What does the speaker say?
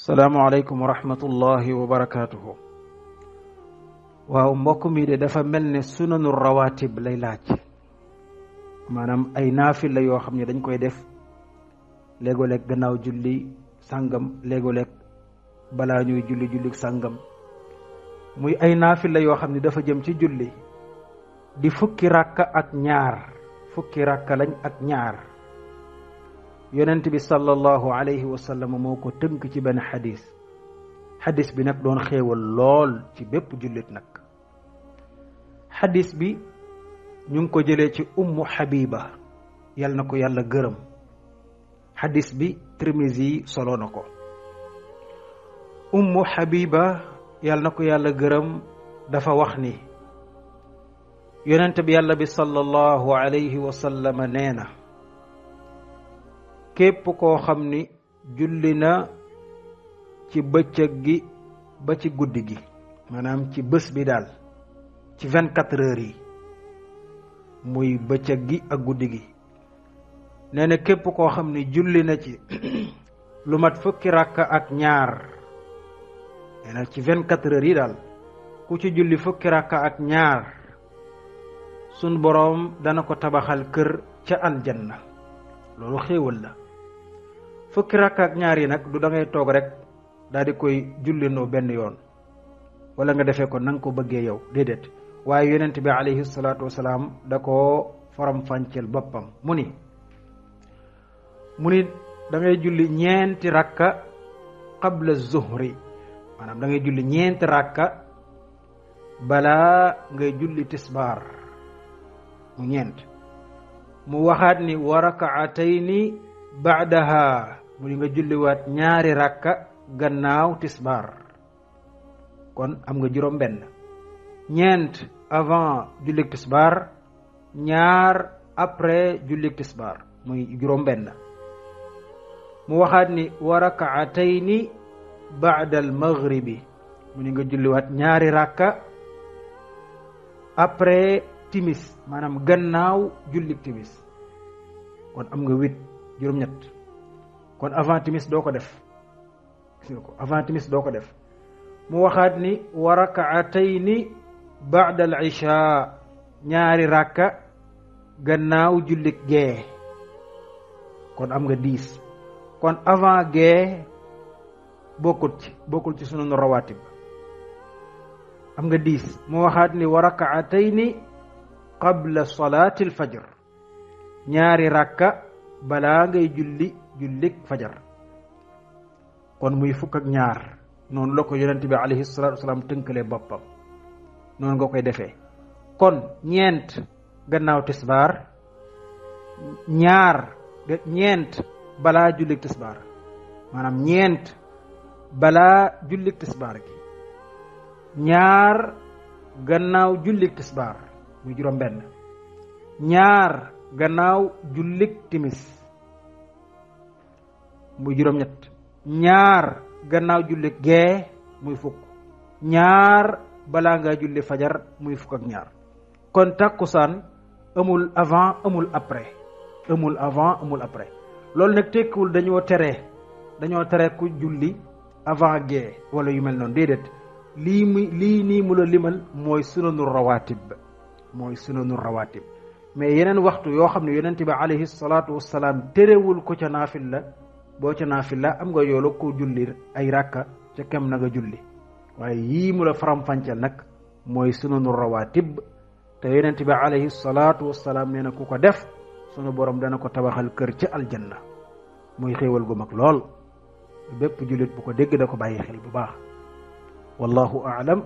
salaamaaleykum wa rahmatullahi wa barakaatuhu. waaw mbokk mi de dafa mel ne sunanu rawatib lay laaj, maanaam ay naafil la yoo xam ne dañ koy def léegoo-leeg gannaaw julli sàngam, léegoo-leeg balaa ñuy julli sàngam, muy ay naafil la yoo xam ne dafa jëm ci julli di fukki rakka ak lañ ak ñaar. yonent bi sallallahu alayhi wa sallam moo ko tënk ci benn xadis bi nag doon xéewal lool ci bépp jullit nag. xadis bi ñu ngi ko jëlee ci ummu Habiba, yal na ko yàlla gërëm. xadis bi Tirmizi solo na ko. ummu Habiba yal na ko yàlla gërëm dafa wax ni yonent bi yàlla bi sallallahu alayhi wa sallam nee na képp koo xam ni julli na ci bëccëg gi ba ci guddi gi, maanaam ci bés bi daal ci 24 heures yi, muy bëccëg gi ak guddi gi, nee na képp koo xam ni julli na ci lu mat fukki rakka ak ñaar, nee na ci 24 heures yi daal ku ci julli fukki rakka ak ñaar, sun boroom dana ko tabaxal kër ca aljanna. loolu xéewal la. fukki rakka ak ñaar yi nag du da ngay toog rek daal di koy jullinoo benn yoon wala nga defee ko na nga ko bëggee yow, déedéet. waaye yonent bi alayhi salaatu wasalaam da koo faram-fàcceel boppam mu ni da ngay julli ñeenti rakka qabla zuhri, maanaam da ngay julli ñeenti rakka balaa ngay julli tisbaar, mu ñeent. mu waxaat ni wa rakaatayni baadaha, mu ni nga julliwaat ñaari rakka gannaaw tisbaar, kon am nga juróom benn. ñeent avant jullik tisbaar, ñaar après jullik tisbaar, muy juróom benn. mu waxaat ni wa rakaatayni baada al maghribi, mu ni nga julliwaat ñaari rakka après timis, maanaam gannaaw jullik timis, kon am nga 8, juróom-ñett. kon avant timis doo ko def, gis nga ko, avant timis doo ko def. mu waxaat ni wa rakaatayni baada al isha, ñaari rakka gannaaw jullik gee, kon am nga 10. kon avant gee bokkul ci sunanu rawatib, am nga 10. mu waxaat ni wa rakaatayni qabla salaati al fajr, ñaari rakka balaa ngay jullik fajar, kon muy fukk ak ñaar. noonu la ko yonent bi alayhi salaatu wasalaam tënkale boppam, noonu nga koy defee. kon ñeent gannaaw tisbaar, ñeent balaa jullik tisbaar, maanaam ñeent balaa jullik tisbaar gi, ñaar gannaaw jullik tisbaar muy juróom benn, ñaar gannaaw jullik timis muy juróom ñett, ñaar gannaaw julli gee muy fukk, ñaar balaa ngaa julli fajar muy fukk ak ñaar. kon takkusaan amul avant amul après, loolu nag tekkiwul dañoo tere ku julli avant gee wala yu mel noonu, déedéet. lii nii mu la limal mooy sunanu rawatib. mais yeneen waxtu yoo xam ne yonent bi alayhi salaatu wassalaam terewul ko ca naafil la, boo ca naafila am nga yoolu ko julli ay rakka ca kem na nga julli. waaye yii mu la faram-fàcceel nag mooy sunanu rawatib, te yonent bi alayhi salaatu wassalaam nee na ku ko def sunu borom dana ko tabaxal kër ca aljanna, muy xéewal gu mag lool. bépp jullit bu ko dégg da ko bàyyi xel bu baax. wallahu a'lam.